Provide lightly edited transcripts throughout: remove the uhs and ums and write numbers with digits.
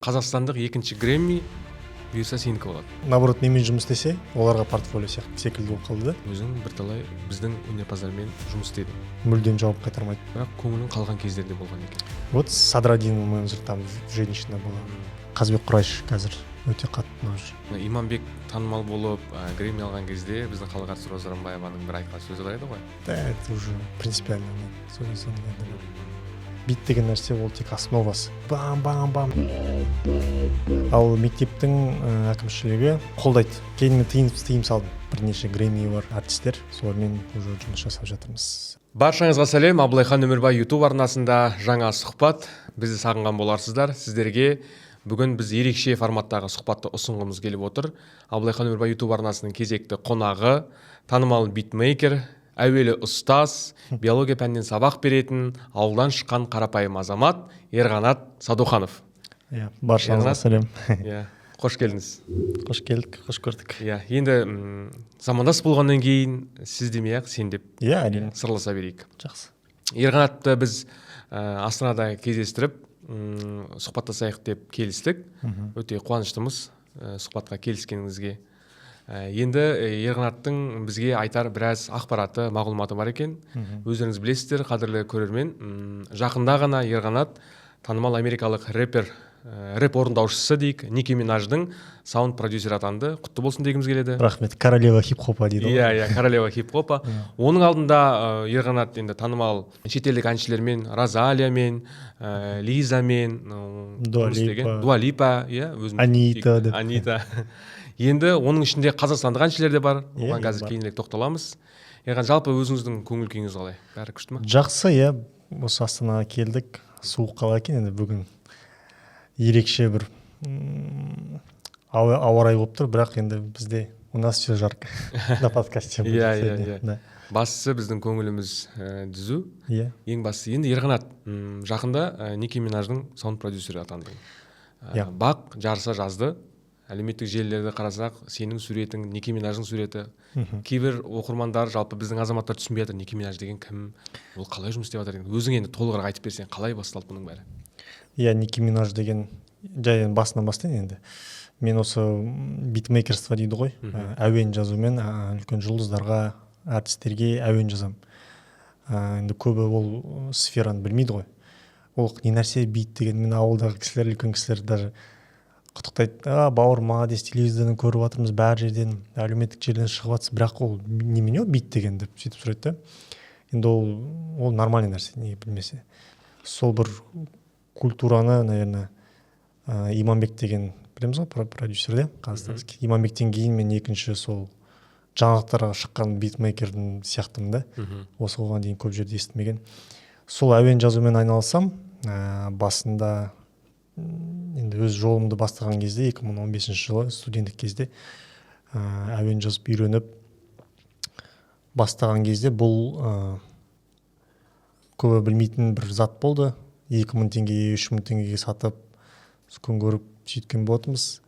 Қазақстандық екінші Грэмми бұйырса, сенікі болады. Наоборот, менімен жұмыс істесе, оларға портфолио сияқты секілді болып қалды да. Өзің бірталай біздің өнерпаздармен жұмыс істедің. Мүлдем жауап қайтармайды. Бірақ көңілің қалған кездер де болған екен. Вот Садраддин менеджер, там женщина была. Қазбек Құрайш қазір өте қатты ұнап жүр. Мына Иманбек танымал болып, Грэмми алған кезде біздің халық әртісі Роза Рымбаеваның бір айтқан сөзі бар еді ғой. Да, это уже принципиально нет. Содан енді бит деген нәрсе ол тек основасы, бам бам бам. Ал мектептің әкімшілігі қолдайды. Кейін мен тыйым салдым. Бірнеше Грэмми бар әртістер, солармен уже жұмыс жасап жатырмыз. Баршаңызға сәлем! Абылайхан Өмірбай Ютуб арнасында жаңа сұхбат. Бізді сағынған боларсыздар. Сіздерге бүгін біз ерекше форматтағы сұхбатты ұсынғымыз келіп отыр. Абылайхан Өмірбай Ютуб арнасының кезекті қонағы танымал битмейкер, әуелі ұстаз, биология пәнінен сабақ беретін, ауылдан шыққан қарапайым азамат Ерқанат Садуханов. Иә, баршаңызға Ерқанат. сәлем! Иә, қош келдіңіз! Қош келдік, қош көрдік. Иә, енді замандас болғаннан кейін сіз демей ақ, сен деп Иә, әрине. сырласа берейік. Жақсы. Ерқанатты біз Астанада кездестіріп, сұхбаттасайық деп келістік. Өте қуаныштымыз сұхбатқа келіскеніңізге. Енді Ерқанаттың бізге айтар біраз ақпараты, мағлұматы бар екен. Өздеріңіз білесіздер, қадірлі көрермен, жақында ғана Ерқанат танымал америкалық рэпер, рэп орындаушысы дейік, Ники Минаждың саунд продюсері атанды. Құтты болсын дегіміз келеді. Рахмет! Королева хип хопа дейді ғой. Иә, королева хип хопа. Оның алдында Ерқанат енді танымал шетелдік әншілермен, Розалиямен, Лизамен Дуа жұмыс істеген. Липа. Дуа Липа, иә, өзіміз Анита деп. Анита. Енді оның ішінде қазақстандық әншілер де бар. Иә, Оған қазір бар. кейінірек тоқталамыз. Ерқан, жалпы өзіңіздің көңіл күйіңіз қалай, бәрі күшті ма? Жақсы, иә. Осы Астанаға келдік. Суық қала екен. Енді бүгін ерекше бір ауа райы болып тұр, бірақ енді бізде, у нас все жарко на подкасте будет Иә, сегодня. иә. Да. Бастысы, біздің көңіліміз түзу. Ең бастысы. Енді, Ерқанат, жақында Ники Минаждың саунд продюсері атандың. Иә. БАҚ жарыса жазды. Әлеуметтік желілерді қарасақ, сенің суретің, Ники Минаждың суреті. Кейбір оқырмандар, жалпы біздің азаматтар түсінбей жатыр, Ники Минаж деген кім, ол қалай жұмыс істеп жатыр деген. Өзің енді толығырақ айтып берсең, қалай басталды бұның бәрі? Иә, Ники Минаж деген жай, енді басынан бастайын. Енді мен осы битмейкерство дейді ғой, әуен жазумен, үлкен жұлдыздарға, әртістерге әуен жазамын. Енді көбі ол сфераны білмейді ғой, ол не нәрсе бит деген. Мен ауылдағы кісілер, үлкен кісілер даже құттықтайды: «А, бауыр, молодец, телевизордан көріп жатырмыз, бәр жерден, әлеуметтік желіден шығып жатсыз, бірақ ол немене, ол бит деген?» – деп сөйтіп сұрайды да. Енді ол нормальный нәрсе, неге білмесе. Сол бір культураны, наверное, Иманбек деген білеміз ғой, продюсер да, қазақстанский. Иманбектен кейін мен екінші сол жаңалықтарға шыққан битмейкердің сияқтымын да. Осы оған дейін көп жерде естімеген. Сол әуен жазумен айналысам. Басында енді өз жолымды бастаған кезде, 2015 жылы студенттік кезде, әуен жазып үйреніп бастаған кезде, бұл көбі білмейтін бір зат болды. 2000 теңгеге, 3000 теңгеге сатып күн көріп сөйткен болатынбыз.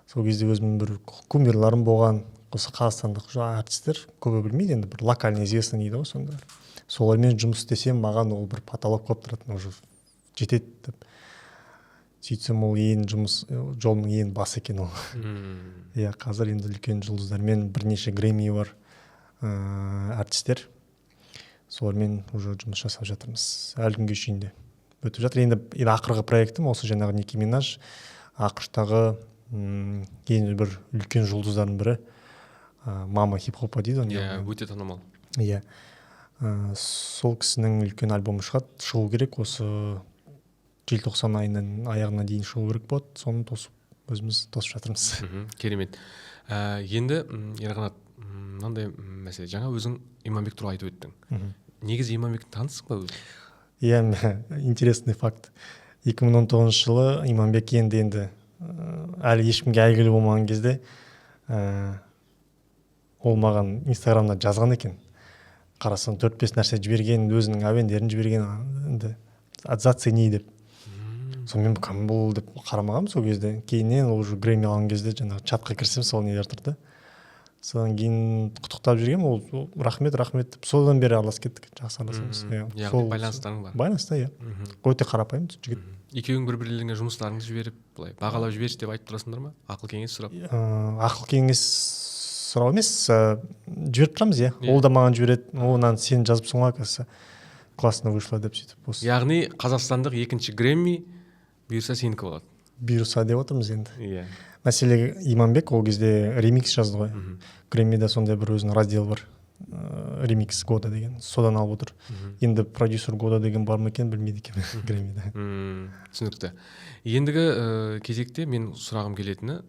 Сол кезде өзімнің бір кумирларым болған осы қазақстандық әртістер, көбі білмейді енді, бір локально известный дейді ғой сонда, солармен жұмыс істесем, маған ол бір потолок болып тұратын, уже жетеді деп. Сөйтсем, ол ең жұмыс жолының ең басы екен ол. Иә, қазір енді үлкен жұлдыздармен, бірнеше Грэмми бар әртістер, солармен уже жұмыс жасап жатырмыз, әлі күнге шейін де өтіп жатыр. Енді ақырғы проектім осы жаңағы Ники Минаж, АҚШ-тағы ең бір үлкен жұлдыздардың бірі, мама хип хопа дейді ғой. Иә, өте танымал. Иә, сол кісінің үлкен альбомы шығады, шығу керек, осы желтоқсан айының аяғына дейін шығу керек болады. Соны тосып, өзіміз тосып жатырмыз. Керемет. Енді Ерқанат, мынандай мәселе: жаңа өзің Иманбек туралы айтып өттің. Негізі Иманбекті танысың ба өзің? Иә, интересный факт: 2019 жылы Иманбек енді әлі ешкімге әйгілі болмаған кезде, ол маған Инстаграмда жазған екен. Қарасам, төрт бес нәрсе жіберген, өзінің әуендерін жіберген, енді «зацени» деп. Сонымен, кім бұл деп қарамағанмын сол кезде. Кейіннен ол уже Грэмми алған кезде жаңағы чатқа кірсем, сол нелер тұр да. Содан кейін құттықтап жібергенмін, ол рахмет, рахмет деп, содан бері араласып кеттік, жақсы араласамыз. Иә. Яғни Сол байланыстарың бар. Байланыста, иә. Өте қарапайым жігіт. Екеуің бір бірлеріңе жұмыстарыңды жіберіп, былай бағалап жіберші деп айтып тұрасыңдар ма, ақыл кеңес сұрап? Ақыл кеңес сұрау емес, жіберіп тұрамыз, иә. Ол да маған жібереді: «О, мынаны сен жазыпсың ғой, оказывается, классно вышло», — деп сөйтіп осы. Яғни қазақстандық екінші Грэмми бұйырса сенікі болады. Бұйырса деп отырмыз енді. Мәселе, Иманбек ол кезде ремикс жазды ғой. Грэммиде сондай бір өзінің раздел бар, «Ремикс года» деген, содан алып отыр. Енді «Продюсер года» деген бар ма екен, білмейді екенмін Грэммиде. Түсінікті. Ендігі кезекте мен сұрағым келетіні: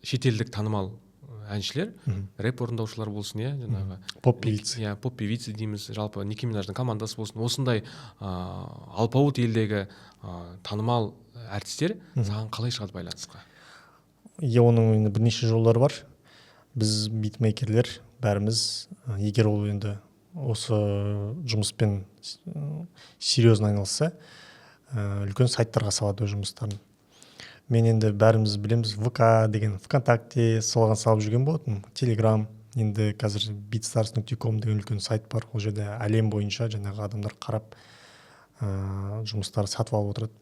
шетелдік танымал әншілер, рэп орындаушылар болсын, иә, жаңағы Поп певицы. Иә, поп певицы дейміз, жалпы Ники Минаждың командасы болсын, осындай алпауыт елдегі танымал әртістер саған қалай шығады байланысқа? Иә, оның енді бірнеше жолдары бар. Біз, битмейкерлер, бәріміз, егер ол енді осы жұмыспен серьезно айналысса, үлкен сайттарға салады өз жұмыстарын. Мен енді, бәріміз білеміз, ВК деген, ВКонтакте, соған салып жүрген болатынмын, Телеграм. Енді қазір beatstars.com деген үлкен сайт бар, ол жерде әлем бойынша жаңағы адамдар қарап, жұмыстарды сатып алып отырады.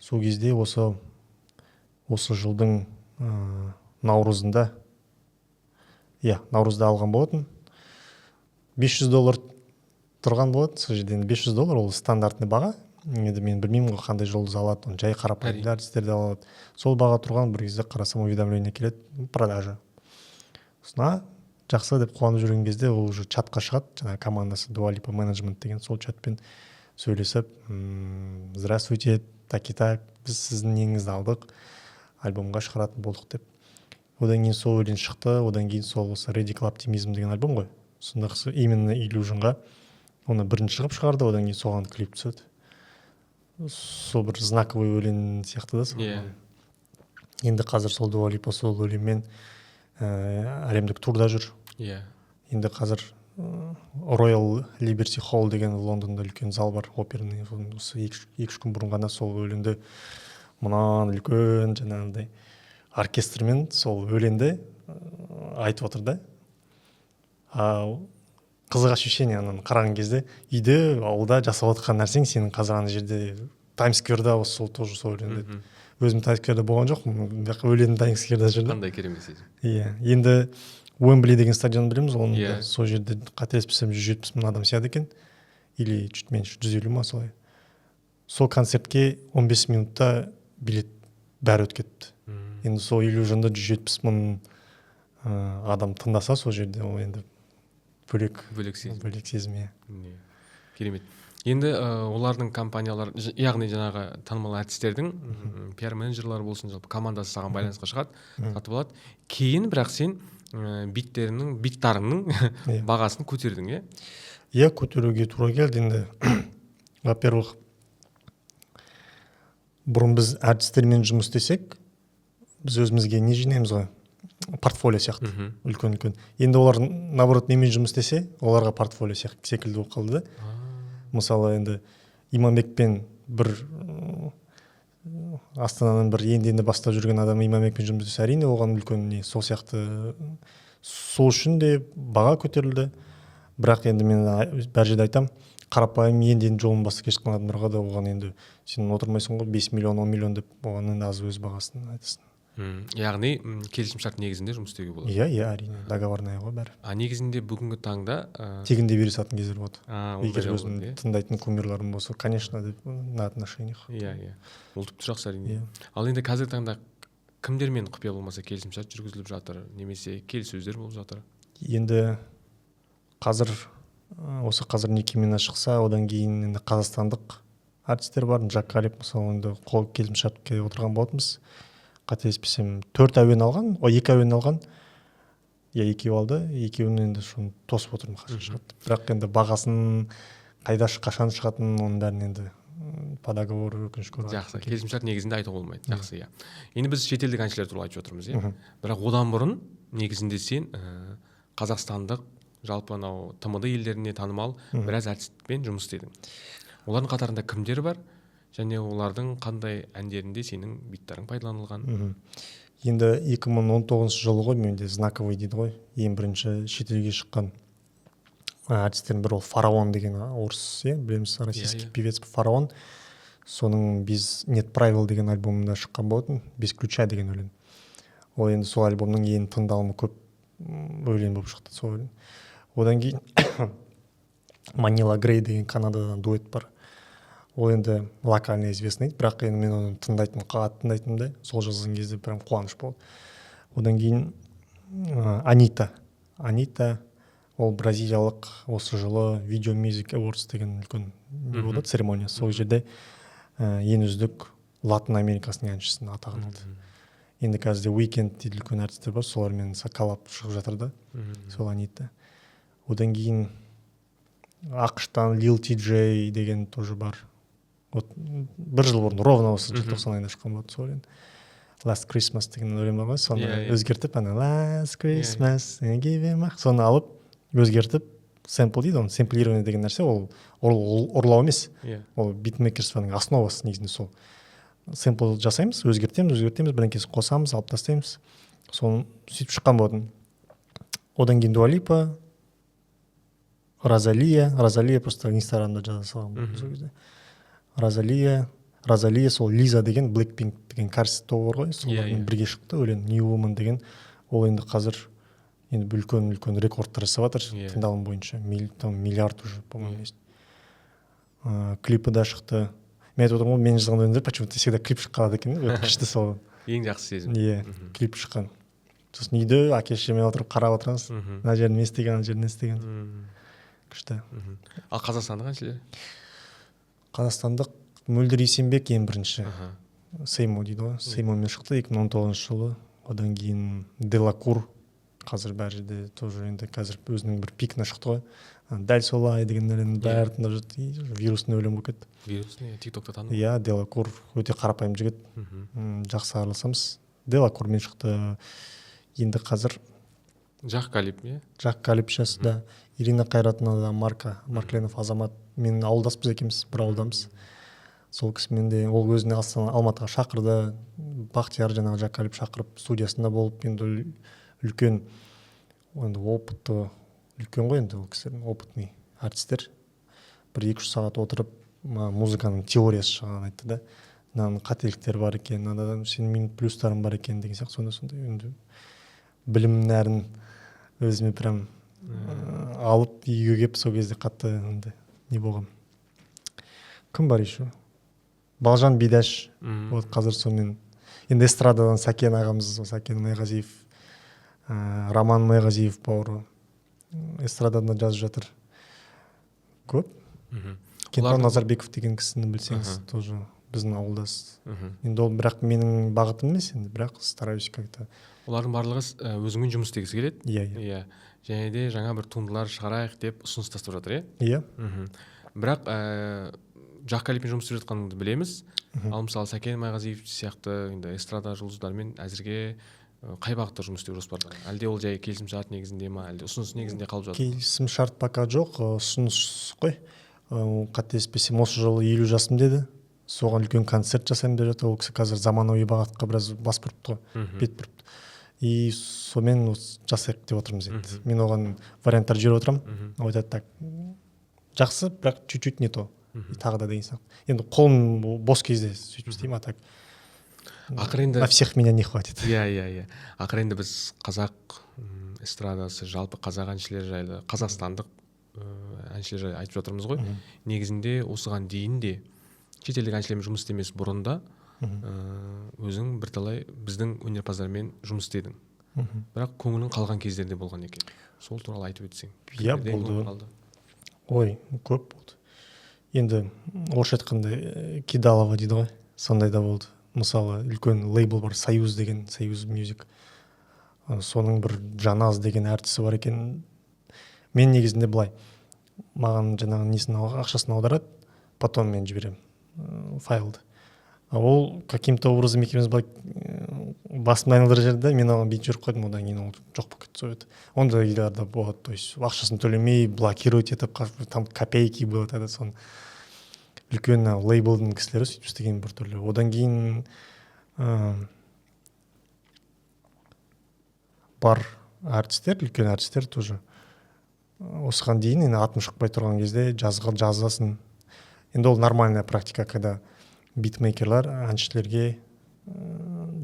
Сол кезде осы жылдың наурызында, иә, наурызда алған болатын. 500 доллар тұрған болатын сол жерде. Енді 500 доллар ол стандартный баға, енді мен білмеймін ғой қандай жұлдыз алады оны, жай қарапайым әртістер де алады. Сол баға тұрған. Бір кезде қарасам, уведомление келеді: продажа. Сосын: «А, жақсы», — деп қуанып жүрген кезде ол уже чатқа шығады, жаңағы командасы, Дуа Липа менеджмент деген, сол чатпен сөйлесіп: «Здравствуйте, так и так, біз сіздің неңізді алдық, альбомға шығаратын болдық», — деп. Одан кейін сол өлең шықты. Одан кейін сол осы Radical Optimism деген альбом ғой, сондағысы именно Illusion-ға оны бірінші қылып шығарды. Одан кейін соған клип түседі. Сол бір знаковый өлең сияқты да сол. Енді қазір сол Дуа Липа сол өлеңмен әлемдік турда жүр. Енді қазір Royal Liberty Hall деген Лондонда үлкен зал бар, оперный, осы 2-3 күн бұрын ғана сол өлеңді мынаны үлкен жаңағындай оркестрмен сол өлеңді айтып отыр да. А қызық ощущение ананы қараған кезде: үйде, ауылда жасап отқан нәрсең сенің қазір ана жерде, Таймс Скверда осы сол тоже сол өлеңді. Өзім Таймс Скверда болған жоқпын, бірақ өлең Таймс Скверда жүр да. Қандай керемет сезім! Иә, енді Уэмбли деген стадион білеміз ғой, оның да, Иә. сол жерде, қателеспесем, 170 000 адам сияды екен или чуть меньше, 150 ма, солай. Сол концертке 15 минутта билет бәрі өтіп кетті. Енді сол Illusion-да 170 000 адам тыңдаса сол жерде, ол енді бөлек. Бөлек сезім. Бөлек сезім, иә. Не, керемет. Енді олардың компаниялар, яғни жаңағы танымал әртістердің пиар менеджерлары болсын, жалпы командасы саған байланысқа шығады, сатып алады. Кейін бірақ сен биттеріңнің, биттарыңның бағасын көтердің, иә? Иә, көтеруге тура келді. Енді во первых, бұрын біз әртістермен жұмыс істесек, біз өзімізге не жинаймыз ғой, портфолио сияқты. Үлкен үлкен. Енді олар наоборот немен жұмыс істесе, оларға портфолио секілді болып қалды да. Мысалы, енді Иманбекпен бір Астананың бір енді енді бастап жүрген адам Иманбекпен жұмыс істесе, әрине, оған үлкен не. Сол сияқты, сол үшін де баға көтерілді. Бірақ енді мен бәр жерде айтамын, қарапайым енді енді жолын бастап келе жатқан адамдарға да, оған енді сен отырмайсың ғой 5 миллион, 10 миллион деп, оған енді аз өз бағасын айтасың. Яғни келісімшарт негізінде жұмыс істеуге болады. Иә, әрине, договорная ғой бәрі. А негізінде бүгінгі таңда Тегін де бере салатын кездер болады. Ондай Егер да өзім болады, иә? тыңдайтын кумирларым болса, конечно, деп, на отношениях. Иә, ол тіпті жақсы, әрине. Иә. Ал енді қазіргі таңда кімдермен, құпия болмаса, келісімшарт жүргізіліп жатыр немесе келіссөздер болып жатыр? Енді қазір осы қазір Ники Минаж шықса, одан кейін енді қазақстандық әртістер бар. Джак Калиб, мысалы, енді қол келісімшартқа отырған болатынбыз. Қателеспесем, төрт әуен алған, ой, екі әуен алған, иә, екеу алды. Екеуін енді соны тосып отырмын, қашан шығады деп. Бірақ енді бағасын, қайда, қашан шығатынын, оның бәрін енді по договору, өкінішке орай. Жақсы, келісімшарт негізінде айтуға болмайды, жақсы, иә. Енді біз шетелдік әншілер туралы айтып жатырмыз, иә. Бірақ одан бұрын негізінде сен қазақстандық, жалпы анау ТМД елдеріне танымал біраз әртіспен жұмыс істедің. Олардың қатарында кімдер бар және олардың қандай әндерінде сенің биттарың пайдаланылған? Енді 2019 жылы ғой менде знаковый дейді ғой, ең бірінші шетелге шыққан әртістердің бірі ол Фараон деген орыс, иә, білеміз, российский певец Фараон. Соның «Без нет правил» деген альбомында шыққан болатын «Без ключа» деген өлең. Ол енді сол альбомның ең тыңдалымы көп өлең болып шықты сол өлең. Одан кейін Манила Грей деген Канададан дуэт бар. Ол енді локально известный, бірақ енді мен оны тыңдайтынмын, қатты тыңдайтынмын да. Сол жазған кезде прям қуаныш болды. Одан кейін Анита. Анита ол бразилиялық. Осы жылы Video Music Awards деген үлкен не болды, церемония. Сол жерде ең үздік Латын Америкасының әншісінің атағын алды. Енді қазір Weeknd дейді, үлкен әртістер бар, солармен коллаб шығып жатыр да сол Анита. Одан кейін АҚШ-тан Лил Ти Джей деген тоже бар. Вот бір жыл бұрын, ровно осы желтоқсан айында шыққан болады сол өлең. «Last Christmas» деген өлең бар ғой, соны Иә, иә. өзгертіп, ана «Last Christmas give him a», соны алып өзгертіп, сэмпл дейді оны, сэмплирование деген нәрсе. Ол ұрлау емес, ол битмейкерствоның основасы негізінде. Сол сэмпл жасаймыз, өзгертеміз, өзгертеміз, бірдеңкесін қосамыз, алып тастаймыз, соны сөйтіп шыққан болатын. Одан кейін Дуа Липа, Розалия. Розалия просто Инстаграмда жаза салған болатын сол кезде. Розалия, Розалия сол Лиза деген Blackpink деген кәріс тобы бар ғой, солармен Иә, иә. бірге шықты өлең «New Woman» деген. Ол енді қазір енді үлкен үлкен рекордтар жасап жатыр тыңдалым бойынша, там миллиард уже, по моему, есть. Клипі да шықты. Мен айтып отырмын ғой, мен жазған өлеңдер почему то всегда клип шығып қалады екен, өте күшті сол. Ең жақсы сезім. Иә, клип шыққан. Сосын үйде әке шешеммен отырып қарап отырамыз, мына жерін не істеген, ана жерін не істеген. Күшті. Ал қазақстандық әншілер? Қазақстандық Мөлдір Есенбек ең бірінші. «Сеймо» дейді ғой, «Сеймомен» шықты 2019 жылы. Одан кейін Делакур, қазір бәр жерде тоже, енді қазір өзінің бір пикіне шықты ғой. «Дәл солай» деген өлеңнің бәрі тыңдап жүрді и вирусный өлең болып кетті. Вирусный, Тик Токта танымал. Иә, Делакур өте қарапайым жігіт. Жақсы араласамыз. Делакурмен шықты. Енді қазір Жақ Калиб, иә. Жақ Калиб сейчас да. Ирина Қайратовна да, Марка, Маркленов Азамат, менің ауылдаспыз, екеуміз бір ауылданбыз. Сол кісімен де, ол өзіне Астана, Алматыға шақырды Бақтияр, жаңағы Жақ Калиб шақырып, студиясында болып. Енді үлкен, енді опыты үлкен ғой енді ол кісілердің, опытный әртістер. Бір 2-3 сағат отырып, музыканың теориясы жағын айтты да, мынаның қателіктері бар екен, мынада сенің минус плюстарың бар екен деген сияқты. Сондай сондай енді білім нәрін өзіме прям алып үйге келіп, сол кезде қатты андай не болғанмын. Кім бар еще? Балжан Бидаш. Вот қазір сонымен. Енді эстрададан Сәкен ағамыз, Сәкен Майғазиев, Роман Майғазиев бауыры, эстрададан да жазып жатыр көп. Кентау Назарбеков деген кісіні білсеңіз, тоже біздің ауылдас. Енді ол бірақ менің бағытым емес енді, бірақ стараюсь как то. Олардың барлығы өзіңмен жұмыс істегісі келеді. Иә. Иә, және де жаңа бір туындылар шығарайық деп ұсыныс тастап жатыр, иә? Иә. Бірақ Жақ Калибпен жұмыс істеп жатқаныңды білеміз. Ал мысалы, Сәкен Майғазиев сияқты енді эстрада жұлдыздарымен әзірге қай бағытта жұмыс істеу жоспарда? Әлде ол жай келісімшарт негізінде ма, әлде ұсыныс негізінде қалып жатыр ма? Келісім шарт пока жоқ, ұсыныс қой. Қателеспесем, осы жылы 50 жасым деді, соған үлкен концерт жасаймын деп жатыр. Ол кісі қазір заманауи бағытқа біраз бас бұрыпты ғой, бет бұрыпты. И сонымен осы жасайық деп отырмыз енді. Мен оған варианттар жіберіп отырамын. Ол айтады: «Так, жақсы, бірақ чуть чуть не то». И тағы да деген сияқты. Енді қолым бос кезде сөйтіп істеймін, а так Ақыры енді на всех меня не хватит. Иә, ақыры енді біз қазақ эстрадасы, жалпы қазақ әншілері жайлы, қазақстандық әншілер жайлы айтып жатырмыз ғой. Негізінде осыған дейін де, шетелдік әншілермен жұмыс істемес бұрын да, өзің бірталай біздің өнерпаздармен жұмыс істедің. Бірақ көңілің қалған кездер де болған екен, сол туралы айтып өтсең. Иә, Кімдерден болды. көңіл қалды? Ой, көп болды енді. Орысша айтқанда, кидалово дейді ғой, сондай да болды. Мысалы, үлкен лейбл бар, Союз деген, Союз Мюзик. Соның бір Жаназ деген әртісі бар екен. Мен негізінде былай, маған жаңағы несін, ақшасын аударады, потом мен жіберемін файлды. А ол каким то образом екеуміз былай басымды айналдырып жіберді да, мен оған бүйтіп жіберіп қойдым. Одан кейін ол жоқ болып кетті. Сол ондайлар да болады, то есть ақшасын төлемей, блокировать етіп, там копейки было тогда. Соны үлкен ана лейблдің кісілері сөйтіп істеген біртүрлі. Одан кейін Бар әртістер, үлкен әртістер тоже. Осыған дейін енді атым шықпай тұрған кезде жазасың. Енді ол нормальная практика, когда битмейкерлер әншілерге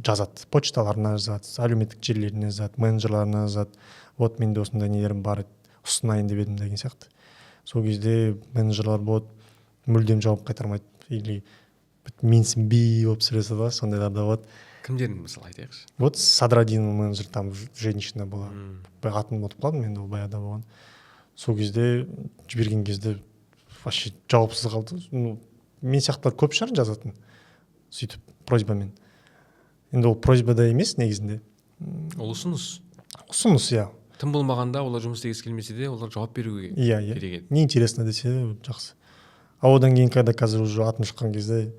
жазады, почталарына жазады, әлеуметтік желілеріне жазады, менеджерларына жазады: «Вот менде осындай нелерім бар, ұсынайын деп едім», — деген сияқты. Сол кезде менеджерлар болады, мүлдем жауап қайтармайды или менсінбей болып сөйлеседі ғой, сондайлар да болады. Кімдерін, мысалы, айтайықшы? Вот Садраддин менеджер, там женщина была, атын ұмытып қалдым енді, ол баяғыда болған. Сол кезде жіберген кезде вообще жауапсыз қалды. Ну, мен сияқтылар көп шығар жазатын сөйтіп просьбамен. Енді ол просьба да емес негізінде. Ол ұсыныс. Ұсыныс, иә. Тым болмағанда, олар жұмыс істегісі келмесе де, олар жауап беруге иә иә керек еді. «Не интересно» десе, жақсы. А одан кейін, когда қазір уже атым шыққан кезде: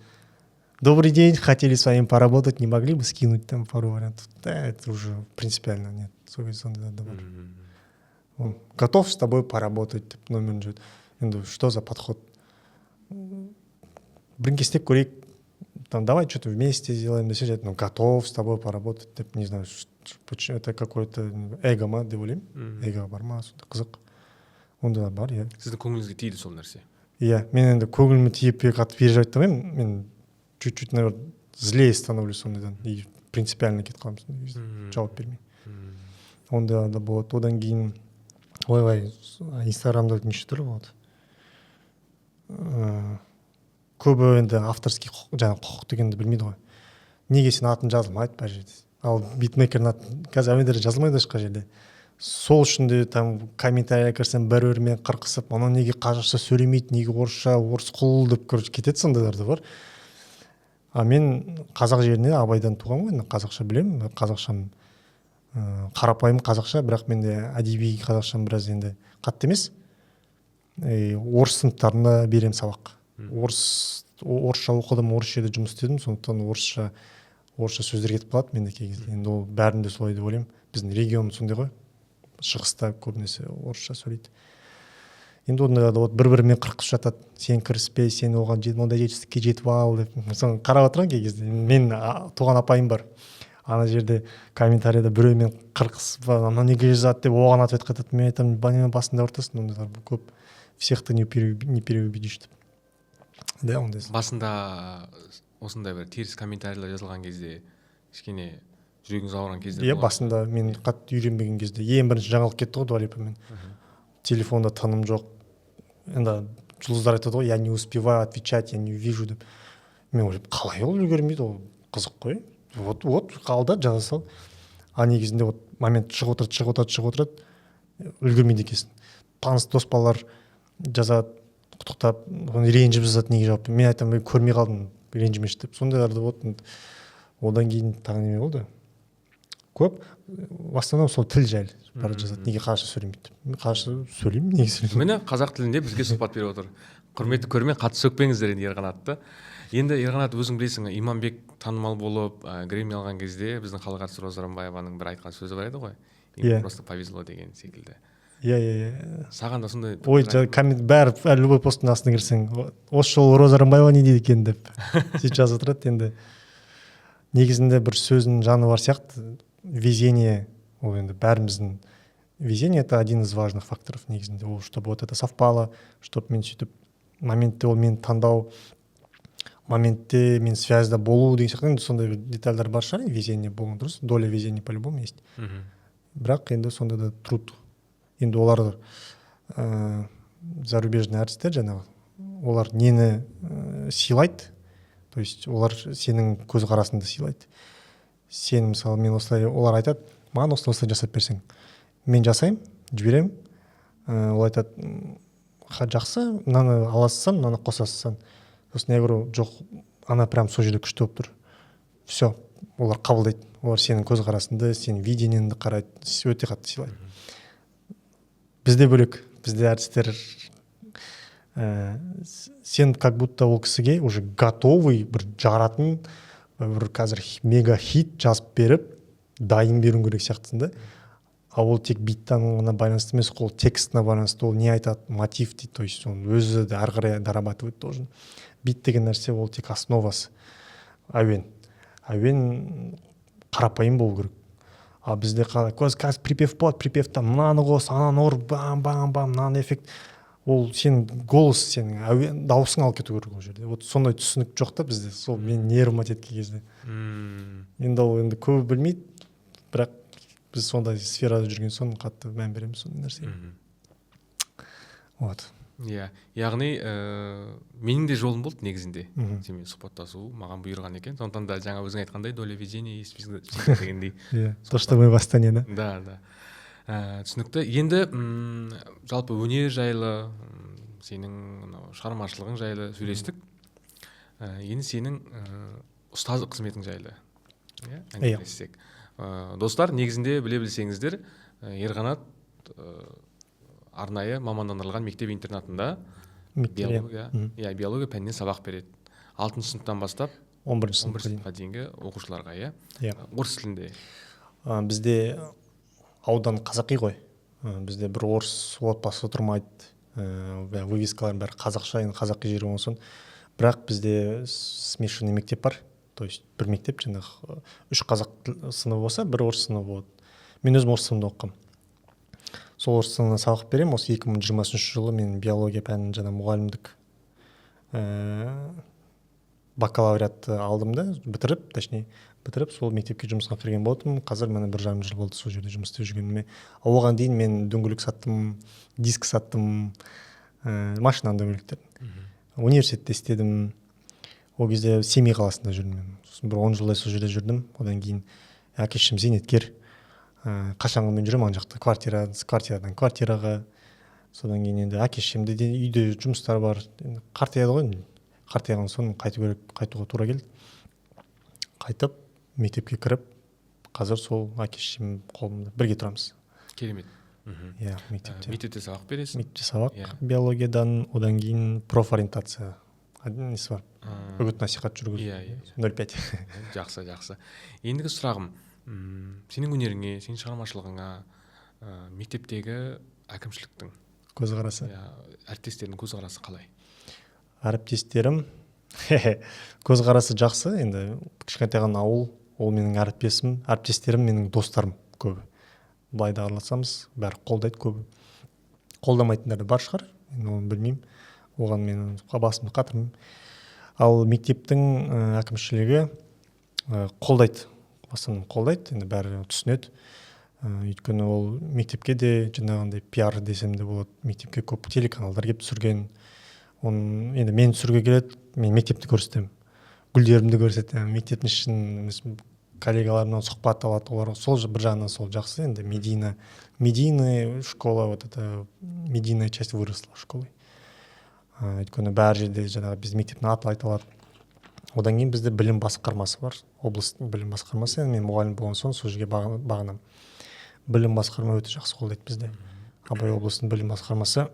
«Добрый день, хотели с вами поработать, не могли бы скинуть там пару вариантов?» Да, это уже принципиально нет. Сол кезде сондайлар да бар. Он «готов с тобой поработать» деп номерін жіберді. Енді что за подход? «Біріңке істеп көрейік там, давай что то вместе сделаем» десе жарайды. «Ну, готов с тобой поработать» деп, не знаю почему, это какое то эго ма деп ойлаймын. Эго бар ма сондай, қызық, ондайлар бар, иә. Сіздің көңіліңізге тиді сол нәрсе? Иә, мен енді көңіліме тиіп, қатты переживать етпеймін. Мен чуть чуть, наверное, злее становлюсь сондайдан и принципиально кетіп қаламын сондай кезде, жауап бермей. Ондайлар да болады. Одан кейін, ойбай, Инстаграмда неше түрлі болады. Көбі енді авторский құқық, жаңағы құқық дегенді білмейді ғой. «Неге сен атың жазылмайды бар жерде?» Ал битмейкердің аты қазір әуендері жазылмайды ешқай жерде. Сол үшін де там комментарий кірсем, бір бірімен қырқысып, «Анау неге қазақша сөйлемейді, неге орысша, орыс құл» деп, короче, кетеді. Сондайлар да бар. А мен қазақ жерінде, Абайдан туғанмын ғой енді, қазақша білемін. Қазақшам қарапайым қазақша, бірақ менде әдеби қазақшам біраз енді қатты емес. И орыс сыныптарында беремін сабақ. Орысша оқыдым, орыс жерде жұмыс істедім, сондықтан орысша сөздер кетіп қалады менде кей кезде. Енді ол бәрінде солай деп ойлаймын, біздің регион сондай ғой, шығыста көбінесе орысша сөйлейді. Енді ондайлар да болады, бір бірімен қырқысып жатады: «Сен кіріспе, сен оған ондай жетістікке жетіп ал» деп. Соны қарап отырамын кей кезде. Мен туған апайым бар, ана жерде комментарийда біреумен қырқысып, «Анау неге жазады» деп, оған ответ қайтады. Мен айтамын: «Басында ұртасың, ондайлар көп, всех ты не переубедишь» деп да, ондай. Басында осындай бір теріс комментарийлер жазылған кезде кішкене жүрегіңіз ауырған кездер Иә, басында мен қатты үйренбеген кезде, ең бірінші жаңалық кетті ғой Дуа Липамен, телефонда тыным жоқ. Енді жұлдыздар айтады ғой: «Я не успеваю отвечать, я не вижу» деп. Мен ойлаймын: қалай ол үлгермейді? Ол қызық қой, вот вот ал да, жаза сал. А негізінде вот момент шығып отырады, шығып отырады, шығып отырады, үлгермейді екенсің. Таныс дос балалар жазады құттықтап, оны ренжіп жазады: «Неге жауап?» Мен айтамын: «Мен көрмей қалдым, ренжімеші» деп. Сондайлар да болады. Одан кейін тағы неме болды көп? В основном сол тіл жайлы бәрі жазады: «Неге қазақша сөйлемейді?» деп. Мен қазақша сөйлеймін, неге сөйлемеймін? Міне, қазақ тілінде бізге сұхбат беріп отыр. Құрметті көрермен, қатты сөкпеңіздер енді Ерқанатты. Енді, Ерқанат, өзің білесің, Иманбек танымал болып, Грэмми алған кезде біздің халық әртісі Роза Рымбаеваның бір айтқан сөзі бар еді ғой: Иә. «Просто повезло» деген секілді. иә иә иә Саған да сондай? Ой, коммент бәрі, любой посттың астына кірсең: «Осы жолы Роза Рымбаева не дейді екен?» деп сөйтіп жазып отырады. Енді негізінде бір сөзінің жаны бар сияқты. Везение ол енді бәріміздің, везение — это один из важных факторов негізінде. Ол чтобы вот это совпало, чтобы мен сөйтіп моментте ол мені таңдау, моментте мен связьда болу деген сияқты. Енді сондай бір детальдар бар шығар. Везение болған дұрыс, доля везения по любому есть. Бірақ енді сонда да труд. Енді олар зарубежный әртістер жаңағы, олар нені сыйлайды? То есть олар сенің көзқарасыңды сыйлайды. Сен, мысалы, мен осылай, олар айтады: «Маған осылай, осылай жасап берсең». Мен жасаймын, жіберемін. Ол айтады: «Жақсы, мынаны аласың, мынаны қосасың». Сосын я говорю: «Жоқ, ана прям сол жерде күшті болып тұр». Все, олар қабылдайды. Олар сенің көзқарасыңды, сенің видениеңді қарайды, өте қатты сыйлайды. Бізде бөлек, бізде әртістер сен как будто ол кісіге уже готовый бір жаратын, бір қазір мега хит жазып беріп, дайын беруің керек сияқтысың да. А ол тек биттан ғана байланысты емес, ол текстіне байланысты, ол не айтады, мотив дейді, то есть он өзі де ары қарай дорабатывать должен. Бит деген нәрсе ол тек основасы. Әуен қарапайым болу керек. А бізде қалай? Қазір припев болады, припевта мынаны қос, ананы ұр, бам бам бам, мынаны эффект. Ол сенің голос, сенің әуен, дауысың алып кету керек ол жерде. Вот сондай түсінік жоқ та бізде. Сол мен нервыма тиеді кей кезде. Енді ол енді көбі білмейді, бірақ біз сондай сферада жүрген соң, қатты мән береміз сондай нәрсеге. Вот. Иә, яғни менің де жолым болды негізінде. Сенімен сұхбаттасу маған бұйырған екен. Сондықтан да жаңа өзің айтқандай, доля везения есть всегда дегендей. Иә, то, что мы в Астане, да. Да, түсінікті. Енді жалпы өнер жайлы, сенің мынау шығармашылығың жайлы сөйлестік. Енді сенің ұстаз қызметің жайлы, иә, әңгімелессек. Достар, негізінде біле білсеңіздер, Ерқанат арнайы мамандандырылған мектеп интернатында мектеп, иә. Биология, иә, биология пәнінен сабақ береді алтыншы сыныптан бастап 11-ші 11 сыныпқа дейін. Сыныпқа дейінгі оқушыларға, иә? Иә. Орыс тілінде. Бізде аудан қазақи ғой. Бізде бір орыс отбасы тұрмайды. Вывескалардың бәрі қазақша, енді қазақи жер болған соң. Бірақ бізде смешанный мектеп бар, то есть бір мектеп жаңағы үш қазақ сыныбы болса, бір орыс сыныбы болады. Мен өзім орыс сыныбында оқығанмын, сол орыс сыныбына сабақ беремін. Осы 2020 жылы мен биология пәнін жаңа мұғалімдік бакалавриатты алдым да, бітіріп, точнее бітіріп, сол мектепке жұмысқа кірген болатынмын. Қазір міне 1,5 жыл болды сол жерде жұмыс істеп жүргеніме. Ал оған дейін мен дөңгелек саттым, диск саттым, машинаның дөңгелектерін. Университетте істедім. Ол кезде Семей қаласында жүрдім мен. Сосын бір 10 жылдай сол жерде жүрдім. Одан кейін әке шешем зейнеткер, қашанғы мен жүремін ана жақта квартирадан квартираға. Содан кейін енді әке шешемде де үйде жұмыстар бар, енді қартаяды ғой енді. Қартайған соң қайту керек, қайтуға тура келді. Қайтып мектепке кіріп, қазір сол әке шешем қолымда, бірге тұрамыз. Керемет. Иә, мектепте. Мектепте сабақ бересің. Мектепте сабақ. Иә. Биологиядан. Одан кейін профориентация несі бар, үгіт насихат жүргізу. иә иә 0,5. Жақсы, жақсы. Ендігі сұрағым: сенің өнеріңе, сенің шығармашылығыңа мектептегі әкімшіліктің көзқарасы? Иә, әріптестердің көзқарасы қалай? Әріптестерім көзқарасы жақсы. Енді кішкентай ғана ауыл ол. Менің әріптесім, әріптестерім менің достарым көбі. Былай да араласамыз, бәрі қолдайды көбі. Қолдамайтындар да бар шығар енді, оны білмеймін, оған мен басымды қатырмаймын. Ал мектептің әкімшілігі қолдайды, в основном қолдайды. Енді бәрі түсінеді, өйткені ол мектепке де жаңағындай пиар десем де болады. Мектепке көп телеканалдар келіп түсірген оны. Енді мені түсіруге келеді, мен мектепті көрсетемін, гүлдерімді көрсетемін, мектептің ішін, коллегаларымнан сұхбат алады олар. Сол бір жағынан сол жақсы. Енді медийная школа, вот это медийная часть выросла школой, өйткені бәр жерде жаңағы біз мектептің аты айтылады. Одан кейін бізде білім басқармасы бар, облыстың білім басқармасы. Енді мен мұғалім болған соң, сол жерге бағынамын. Білім басқарма өте жақсы қолдайды бізде. Абай облысының білім басқармасы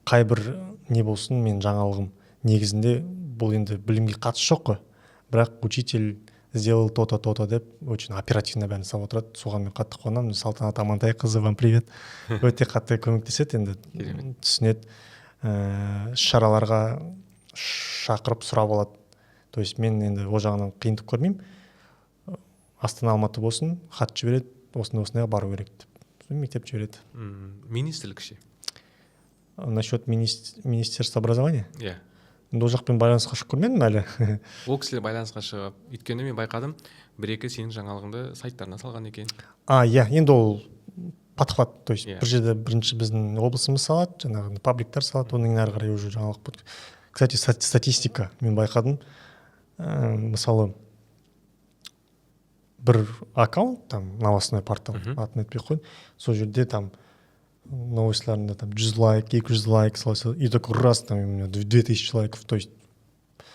қай бір не болсын, мен жаңалығым негізінде бұл енді білімге қатысы жоқ қой, бірақ «учитель сделал то то то то» деп очень оперативно бәрін жасап отырады. Соған мен қатты қуанамын. Салтанат Амантайқызы, вам привет, өте қатты көмектеседі енді. Керемет. Түсінеді, іс шараларға шақырып, сұрап алады. То есть мен енді ол жағынан қиындық көрмеймін. Астана, Алматы болсын, хат жібереді, осындай осындайға бару керек деп. Сосын мектеп жібереді. Министрлік ше? Насчет министерства образования? Иә. Енді ол жақпен байланысқа шығып көрмедім әлі. Ол кісілер байланысқа шығып, өйткені мен байқадым, бір екі сенің жаңалығыңды сайттарына салған екен. А, иә, енді ол подхват, то есть Иә. бір жерде бірінші біздің облысымыз салады, жаңағы пабликтар салады, одан кейін әрі қарай уже жаңалық болады. Кстати, статистика мен байқадым, мысалы, бір аккаунт там, новостной портал, атын айтпай ақ қояйын, сол жерде там новостьларында там 100 лайк, 200 лайк, солай солай, и такой раз, там у меня 2000 лайков. То есть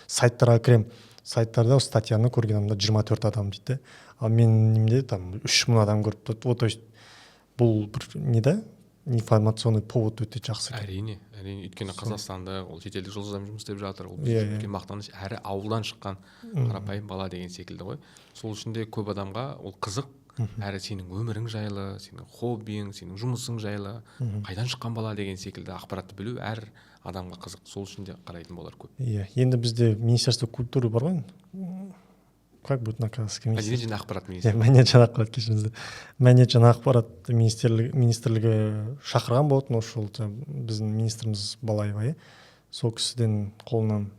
сайттарға кіремін, сайттарда статьяны көрген адамдар 24 адам дейді да, ал менің немде там 3000 адам көріп тұрды. Вот, то есть бұл бір не да, информационный повод өте жақсы екен. Әрине, әрине, өйткені Қазақстанда ол шетелдік жұлдыздармен жұмыс істеп жатыр, ол Иә, үшін иә. үлкен мақтаныш, әрі ауылдан шыққан қарапайым бала деген секілді ғой. Сол үшін де көп адамға ол қызық, әрі сенің өмірің жайлы, сенің хоббиің, сенің жұмысың жайлы, қайдан шыққан бала деген секілді ақпаратты білу әр адамға қызық. Сол үшін де қарайтын болар көп. Иә, енді бізде министерство культуры бар ғой енді. Как будет на казахском? Мәдениет және ақпарат Иә, министрлігі. Мәдениет және ақпарат, кешіріңіздер, Мәдениет және ақпарат министрлігі шақырған болатын. Осы жолы біздің министріміз Балаева, иә, сол кісіден қолынан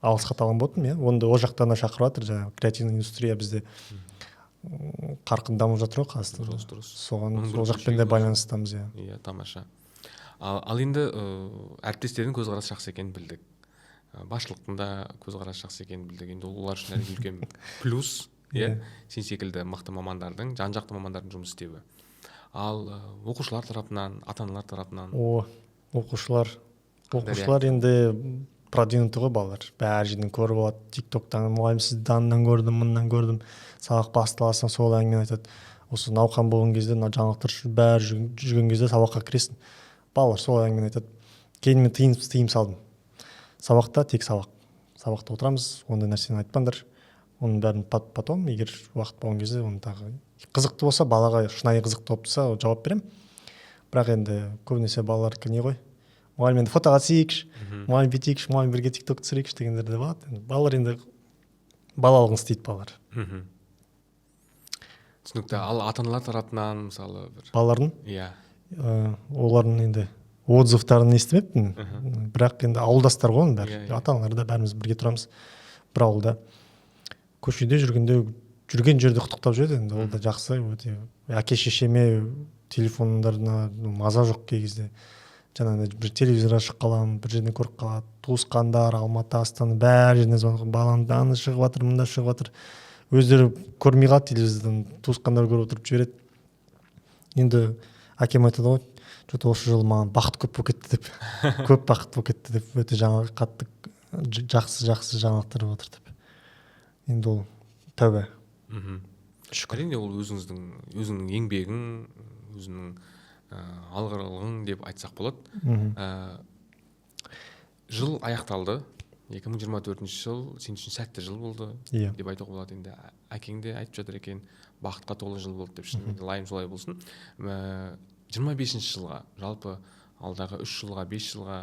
алғыс хат алған болатынмын, иә. Оны да ол жақтан да шақырып жатыр. Жаңағы креативный индустрия бізде қарқынды дамып жатыр ғой Қазақстанда. дұрыс дұрыс Соған Оның бір сол жақпен де бөлшегі. байланыстамыз, иә. Иә, тамаша. Ал енді әріптестердің көзқарасы жақсы екенін білдік. Басшылықтың да көзқарасы жақсы екенін білдік. Енді ол олар үшін әрине үлкен плюс, иә, сен секілді мықты мамандардың, жан жақты мамандардың жұмыс істеуі. Ал оқушылар тарапынан, ата аналар тарапынан? О, оқушылар. Қандай? Оқушылар енді продвинутый ғой балалар, бәр жерден көріп алады, Тик Токтан: «Мұғалім, сізді андан көрдім, мындан көрдім». Сабақ басталасың, сол әңгімені айтады. Осы науқан болған кезде, мына жаңалықтар, бәрі жүрген кезде сабаққа кіресің, балалар сол әңгімені айтады. Кейін мен тыйым салдым: сабақта тек сабақ, сабақта отырамыз, ондай нәрсені айтпаңдар. Оның бәрін потом, егер уақыт болған кезде, оны тағы қызықты болса, балаға шынайы қызықты болып тұрса, жауап беремін. Бірақ енді көбінесе балалардікі не ғой: «Мұғалім, енді фотоға түсейікші, мұғалім, бүйтейікші, мұғалім, бірге Тик Ток түсірейікші» дегендер де болады. Енді балалар енді балалығын істейді балалар. Түсінікті. Ал ата аналар тарапынан, мысалы, бір Балалардың? Иә. Олардың енді отзывтарын естімеппін, бірақ енді ауылдастар ғой оның бәрі. Иә, иә. Ата аналар да, бәріміз бірге тұрамыз бір ауылда. Көшеде жүргенде, жүрген жерде құттықтап жүреді. Енді ол да жақсы өте. Әке шешеме телефондарына, ну, маза жоқ кей кезде. Жаңағыдай бір телевизорға шығып қаламын, бір жерден көріп қалады туысқандар, Алматы, Астана, бәр жерден звондап: «Балаң ана шығып жатыр, мында шығып жатыр». Өздері көрмей қалады телевизордан, туысқандар көріп отырып жібереді. Енді әкем айтады ғой: «Че то осы жылы маған бақыт көп болып кетті», — деп, «көп бақыт болып кетті», — деп, өте жаңа қатты жақсы жақсы жаңалықтар болып жатыр деп. Енді ол тәуба. Шүкір. Әрине, ол өзіңнің еңбегің, өзіңнің алғырлығың деп айтсақ болады. Жыл аяқталды. 2024 жыл сен үшін сәтті жыл болды деп айтуға болады. Енді әкең де айтып жатыр екен, бақытқа толы жыл болды деп. Шынымен де лайым солай болсын. 25-ші жылға, жалпы алдағы 3 жылға, 5 жылға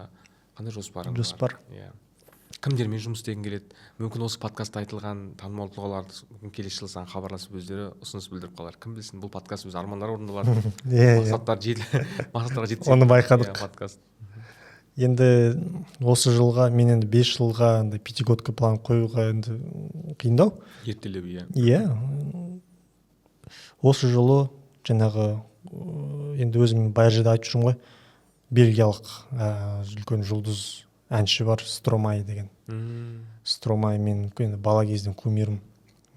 қандай жоспарың бар? Жоспар? Иә, кімдермен жұмыс істегің келеді? Мүмкін, осы подкастта айтылған танымал тұлғалар мүмкін келесі жылы саған хабарласып, өздері ұсыныс білдіріп қалар. Кім білсін, бұл подкаст өз армандары орындалар, иә иә мақсаттарға жетсе. Оны байқадық. Иә, подкаст. Енді осы жылға мен енді 5 жылға андай пятигодка план қоюға енді қиындау. Ертелеу, иә. Иә, осы жылы жаңағы енді өзім бай жерде айтып жүрмін ғой, бельгиялық үлкен жұлдыз әнші бар, Стромай деген. Стромай мен енді бала кезден кумирім.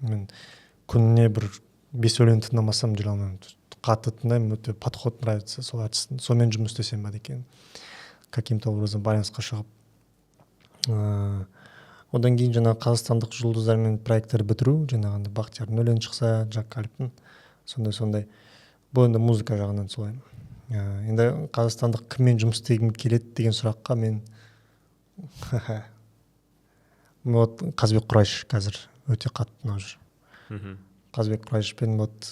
Мен күніне бір бес өлең тыңдамасам, жүре алмаймын, қатты тыңдаймын, өте подход нравится сол әртістің. Сонымен жұмыс істесем ба екен, каким то образом байланысқа шығып. Одан кейін жаңағы қазақстандық жұлдыздармен проекттер бітіру, жаңағындай Бақтиярдың өлеңі шықса, Жак Калиптің, сондай сондай. Бұл енді музыка жағынан солай. Енді қазақстандық кіммен жұмыс істегім келеді деген сұраққа мен вот Қазбек Құрайш қазір өте қатты ұнап жүр. Қазбек Құрайшпен вот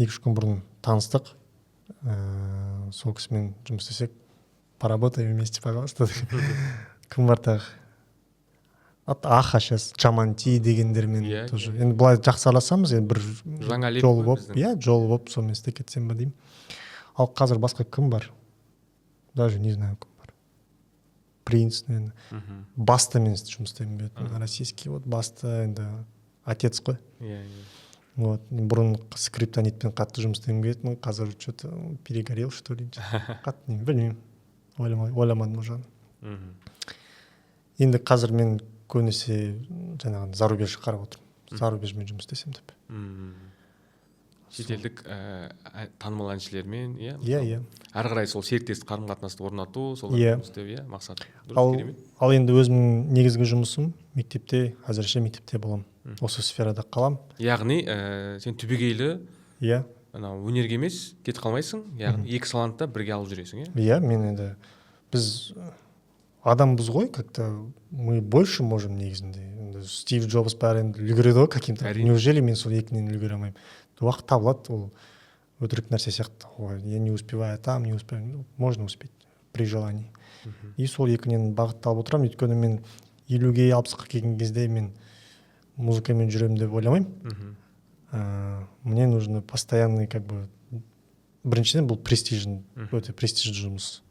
2-3 күн бұрын таныстық. Сол кісімен жұмыс істесек, поработаем вместе, пожалуйста. Кім бар тағы? Аха, сейчас Джаманти дегендермен тоже. Енді былай жақсы араласамыз енді бір Жаңа леп жолы қой болып. біздің. Иә, жолы болып, сонымен істеп кетсем ба деймін. Ал қазір басқа кім бар, даже не знаю, кім бар. Принц, наверное. Бастамен жұмыс істегім келеді, российский. Вот Баста енді отец қой. иә иә Вот бұрын Скриптонитпен қатты жұмыс істегім келетін, қазір че то перегорел, что ли, қатты не білмеймін, ойламадым ол жағын. Енді қазір мен көбінесе жаңағы зарубеж қарап отырмын, зарубежмен жұмыс істесем деп. Шетелдік танымал әншілермен, иә? Иә иә Әрі қарай сол серіктестік қарым қатынасты орнату, солармен жұмыс істеу, иә, мақсат. Дұрыс, Ал керемет. Ал енді өзімнің негізгі жұмысым мектепте, әзірше мектепте боламын, осы сферада қаламын. Яғни сен түбегейлі анау өнерге емес кетіп қалмайсың, яғни екі саланы да бірге алып жүресің, иә? Иә, мен енді біз адамбыз ғой, как то мы больше можем негізінде. Енді Стив Джобс, бәрі енді үлгереді ғой каким то. Неужели мен сол екінен үлгере алмаймын? Уақыт табылады, ол өтірік нәрсе сияқты: «Ой, я не успеваю там, не успеваю». Ну, можно успеть при желании. И сол екінен бағытталып отырамын, өйткені мен 50-ге, 60-қа келген кезде мен Музыкамен жүремін деп ойламаймын. Мне нужно постоянный, как бы, біріншіден, бұл престижный, өте престижді жұмыс.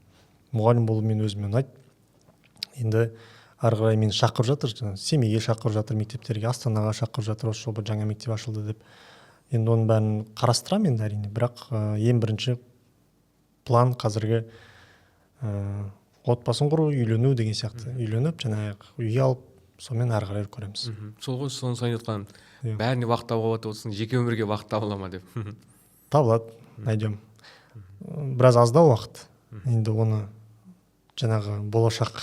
Мұғалім болу мен өзіме ұнайды. Енді ары қарай мені шақырып жатыр, жаңағы Семейге шақырып жатыр, мектептерге, Астанаға шақырып жатыр, осы жолы жаңа мектеп ашылды деп. Енді оның бәрін қарастырамын енді, әрине. Бірақ ең бірінші план қазіргі отбасын құру, үйлену деген сияқты. Үйленіп, жаңағы үй алып, сонымен ары қарай көреміз. Сол ғой, соны айтып отқаным. Иә. Бәріне уақыт табуға болады деп отырсың, жеке өмірге уақыт табыла ма деп. Табылады, найдем. Біраз аздау уақыт енді, оны жаңағы болашақ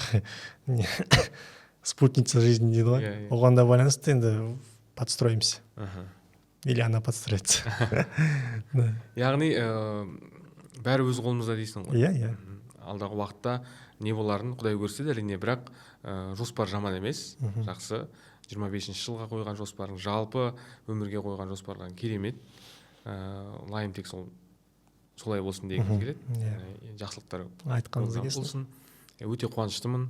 спутница жизни дейді ғой, Иә, иә. оған да байланысты енді подстроимся или она подстроится. Да. Яғни бәрі өз қолымызда дейсің ғой. Иә. Алдағы уақытта не боларын құдай көрсетеді, әрине, бірақ жоспар жаман емес, жақсы. 25 жылға қойған жоспарың, жалпы өмірге қойған жоспарларың керемет. Лайым тек сол солай болсын дегіміз келеді. Иә. Жақсылықтар Айтқаныңыз жолдан келсін. болсын. Өте қуаныштымын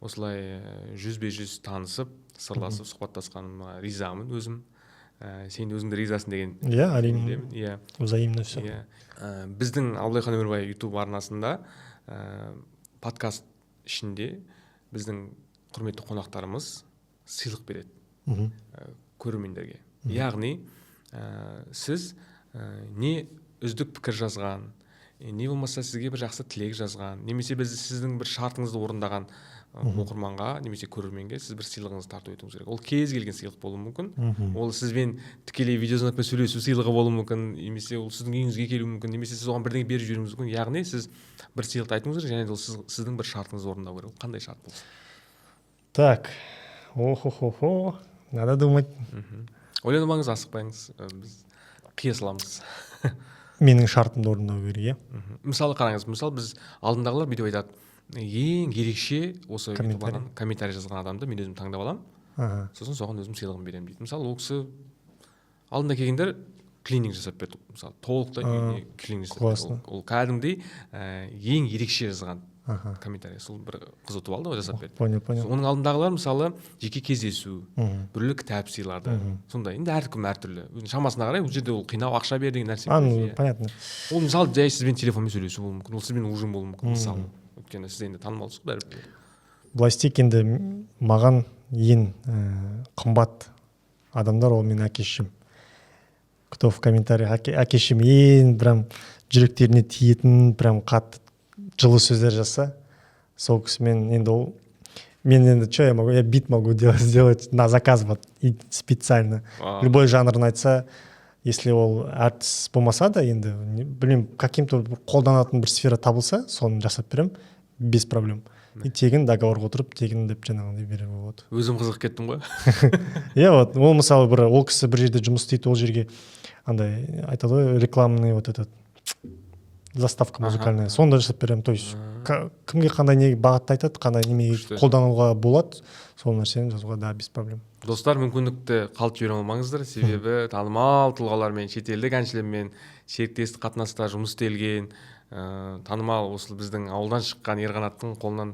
осылай жүзбе жүз танысып, сырласып, сұхбаттасқаныма ризамын өзім. Сен өзің де ризасың деген Иә, әрине. сенімдемін. Иә. Взаимно все. Иә. Біздің Абылайхан Өмірбай Ютуб арнасында подкаст ішінде біздің құрметті қонақтарымыз сыйлық береді көрермендерге. Яғни сіз не үздік пікір жазған, не болмаса сізге бір жақсы тілек жазған, немесе біз сіздің бір шартыңызды орындаған оқырманға немесе көрерменге сіз бір сыйлығыңызды тарту етуіңіз керек. Ол кез келген сыйлық болуы мүмкін. Ол сізбен тікелей видеозвонокпен сөйлесу сыйлығы болуы мүмкін, немесе ол сіздің үйіңізге келуі мүмкін, немесе сіз оған бірдеңе беріп жіберуіңіз мүмкін. Яғни сіз бір сыйлықты айтуыңыз керек және де ол сіздің бір шартыңызды орындау керек. Ол қандай шарт болсын? Так, охо хо хо, надо думать. Ойланып алыңыз, асықпаңыз, біз қия саламыз. Менің шартымды орындау керек, иә? Мысалы, қараңыз, мысалы, біз алдындағылар бүйтіп айтады: ең ерекше осы Комментарий. Ютуб комментарий жазған адамды мен өзім таңдап аламын, сосын соған өзім сыйлығын беремін дейді. Мысалы, ол кісі алдында келгендер клининг жасап берді, мысалы, толықтай үйіне клининг жасап берді. Классно. Ол кәдімгідей ең ерекше жазған комментарий, сол бір қыз ұтып алды ғой, жасап берді. Понял, понял. Оның алдындағылар, мысалы, жеке кездесу, біреулер кітап сыйлады. Сондай енді, әркім әртүрлі, өзінің шамасына қарай. Бұл жерде ол қинау, ақша бер деген нәрсе А, емес, ну, иә. понятно. Ол, мысалы, жай сізбен телефонмен сөйлесу болуы мүмкін, ол сізбен ужин болуы мүмкін, мысалы, өйткені сіз енді танымалсыз ғой бәрібір. Былай істейік енді. Маған ең қымбат адамдар ол менің әке шешем. Кто в комментариях әке шешем ең прям жүректеріне тиетін, прям қатты жылы сөздер жазса, сол кісімен енді ол мен енді что я могу, я бит могу делать, сделать на заказ вот и специально. Любой жанрын айтса, если ол әртіс болмаса да, енді білмеймін, каким-то бір қолданатын бір сфера табылса, соны жасап беремін без проблем. И тегін, договорға отырып, тегін деп жаңағындай беруге болады. Өзім қызығып кеттім ғой. Иә, вот ол, мысалы, бір ол кісі бір жерде жұмыс істейді, ол жерге андай айтады ғой, рекламный вот этот заставка музыкальная, соны да жасап беремін. То есть кімге қандай не бағытта айтады, қандай неменеге Күшті. қолдануға болады, сол нәрсені жазуға да без проблем. Достар, мүмкіндікті қалт жібере алмаңыздар, себебі танымал тұлғалармен, шетелдік әншілермен серіктестік қатынаста жұмыс істелген танымал осы біздің ауылдан шыққан Ерқанаттың қолынан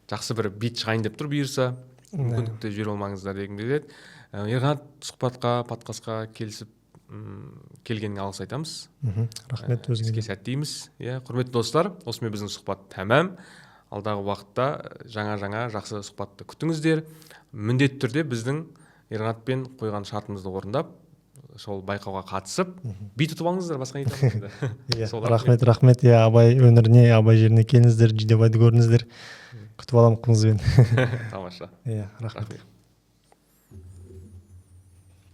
жақсы бір бит шығайын деп тұр, бұйырса. Мүмкіндікті жібере алмаңыздар дегім келеді. Ерқанат, сұхбатқа, подкастқа келісіп келгеніңе алғыс айтамыз. Рахмет өзіңе. Іске сәт дейміз. Иә, құрметті достар, осымен біздің сұхбат тәмам. Алдағы уақытта жаңа жаңа жақсы сұхбатты күтіңіздер. Міндетті түрде біздің Ерқанатпен қойған шартымызды орындап, сол байқауға қатысып, бит ұтып алыңыздар, басқа не айтамыз енді. Иә. Сол. Рахмет, рахмет. Иә, Абай өңіріне, Абай жеріне келіңіздер, Жидебайды көріңіздер, күтіп аламын қымызбен. Тамаша. Иә, рахмет. Рахмет.